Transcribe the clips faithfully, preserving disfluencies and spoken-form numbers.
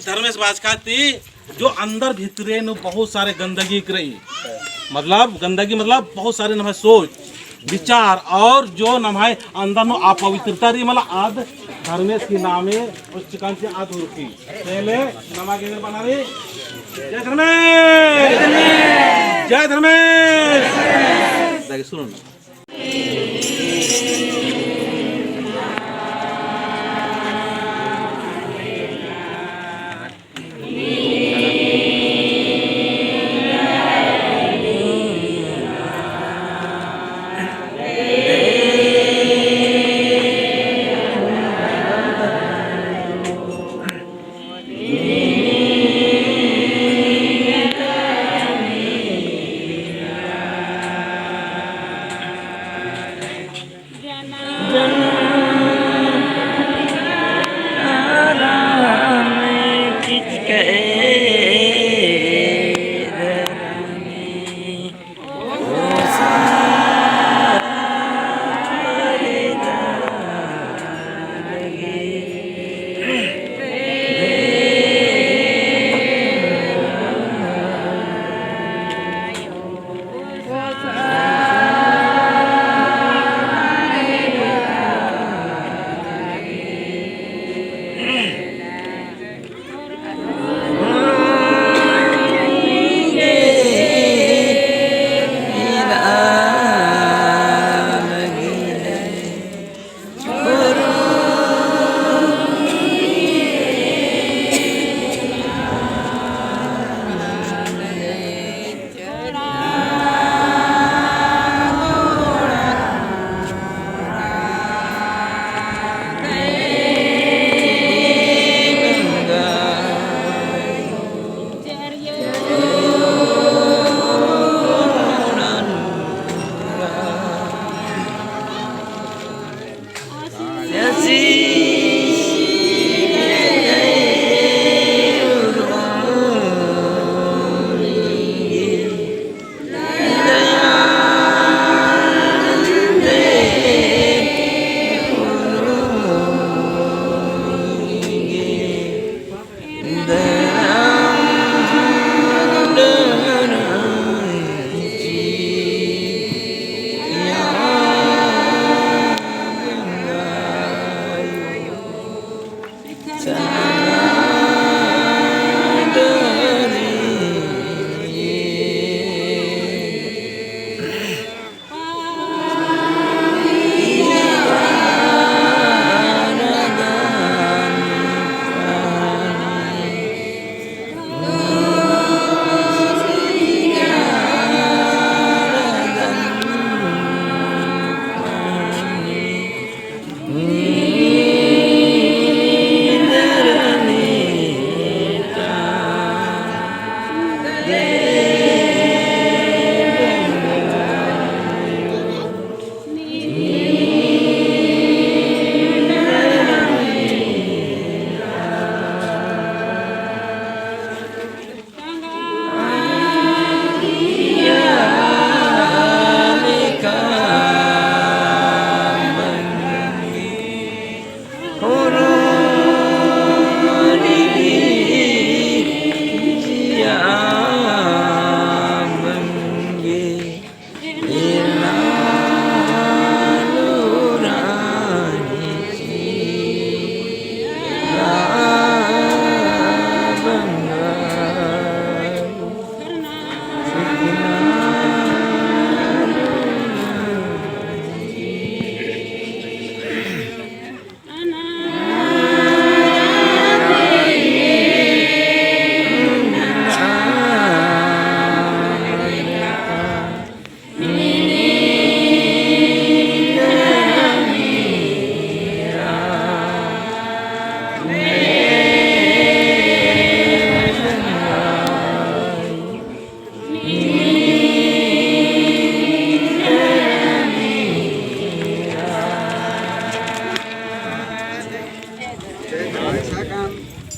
धर्मेस बाचका ती जो अंदर भितरे नू बहुत सारे गंदगी रई, मतलब गंदगी मतलब बहुत सारे नम्है सोच, विचार और जो नम्है अंदर नू अपवित्रता रई, मतलब आद धर्मेस की नामे उच्चकांति आद उरखी। पहले नमा गे बना रई। जय धर्मेस। जय धर्मेस। दागे सुनो ना।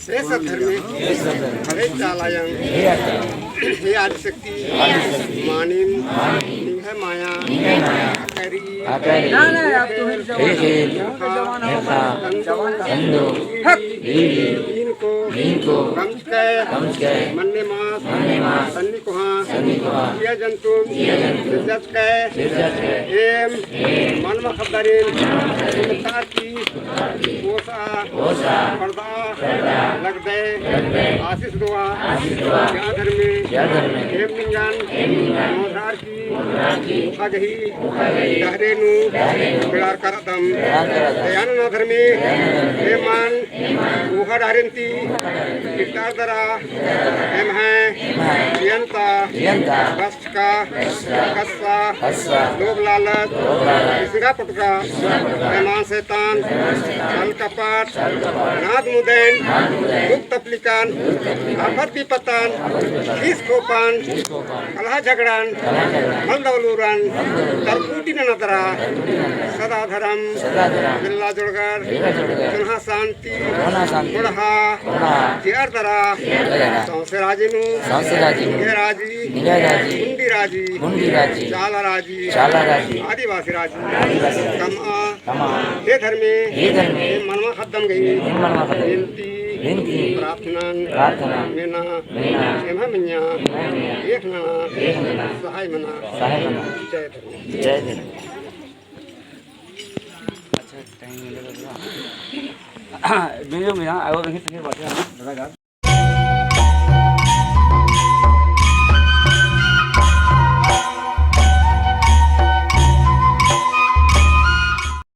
हे सत धर्मे, हे चालायंग, हे आदिशक्ति, मानिम, निंग्है माया, अकरी, अकरी, हे खेल, हे खेल, नेखा, नेखा, कंदो, कंदो, हक, बीड़ी, इनको, इनको कमचकय, कमचकय मन्ने मास, मन्ने मास सन्नी कोहाँ, सन्नी कोहाँ जिया जंतुन, जिया जंतुन सिरजचकय, सिरजचकय एम, एम मनवा ख़द्दारिन, मनवा ख़द्दारिन इफ्तार की, इफ्तार की ओसा, ओसा परदा, परदा लगदय, लगदय आसिस दुआ, आसिस दुआ या धर्मे, या धर्मे एम निंगन, एम निंगन मोधार की, मोधार की उखा गही, उखा गही डहरे नू, डहरे नू बेड़ारका रअदम। बेड़ारका रअदम। दया नना धर्मे, दया नना धर्मे एमन उखा डहरेन ती इफ्तार दरा एम्है जियन ता, जियन ता कष्ट का, कष्ट का कस्सा, कस्सा लोभ लालच, लोभ लालच इसिंगा पोटका, इसिंगा पोटका बेईमान सैतान, बेईमान सैतान छल कपट, छल कपट नाद मुदेन, नाद मुदेन दुख तकलीफन, दुख तकलीफन आफत बिपतन, आफत बिपतन खीस खोपन, खीस खोपन कलहा झगड़न, कलहा झगड़न मल दवलूरन, मल दवलूरन तरकुटी नना दरा, तरकुटी नना दरा सदा धरम, सदा धरम बिल्ला जोड़गर, बिल्ला जोड़गर चोन्हा शांति, चोन्हा शांति बढ़हा, बढ़हा चिअर दरा, चिअर दरा सौंसे राजी नू, सौंसे राजी नू निंग्है राजी, निंग्है राजी मुंडी राजी, मुंडी राजी चाला राजी, चाला राजी आदिवासी राजी, आदिवासी राजी कमआ, कमआ हे धर्मे, हे धर्मे एम मनवा ख़द्दम गही, एम मनवा ख़द्दम गही बिनती, बिनती प्रार्थना, प्रार्थना मेना, मेना एम्है मइय्याँ, एम्है मइय्याँ एक नना, एक नना सहाय मना, सहाय मना। जय धर्मे। जय धर्मे। अच्छा, टाइम मिले तो। वीडियो में यहाँ, और यहीं से बात है, हाँ, दादा का।